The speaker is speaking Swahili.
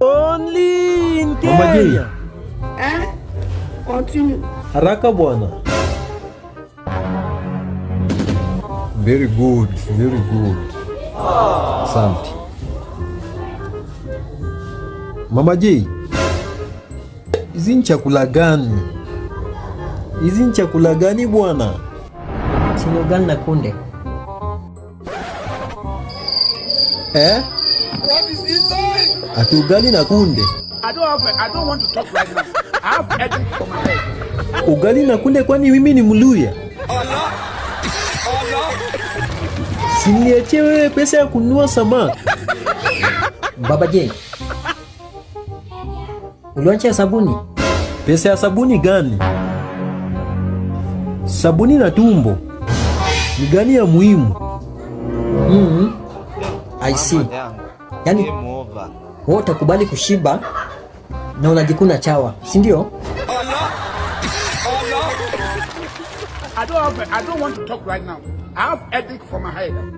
Only in Mama J. Kenya. Hein? Continue. Haraka bwana. Very good, very good. Asante. Mama J, hizi ni chakula gani? Hizi ni chakula gani bwana? Si ni ugali na kunde. Eh? Ati ugali na kunde? I don't want to talk right now. I have headache for my head. Ugali na kunde, kwani mimi ni Mluya? Si niachie wewe pesa ya kununua samaki. Baba J, uliwacha sabuni? Pesa ya sabuni gani? Sabuni na tumbo ni gani ya muhimu? I see. Yaani wewe utakubali kushiba na unajikuna chawa, si ndio? I don't want to talk right now. I have headache for my head.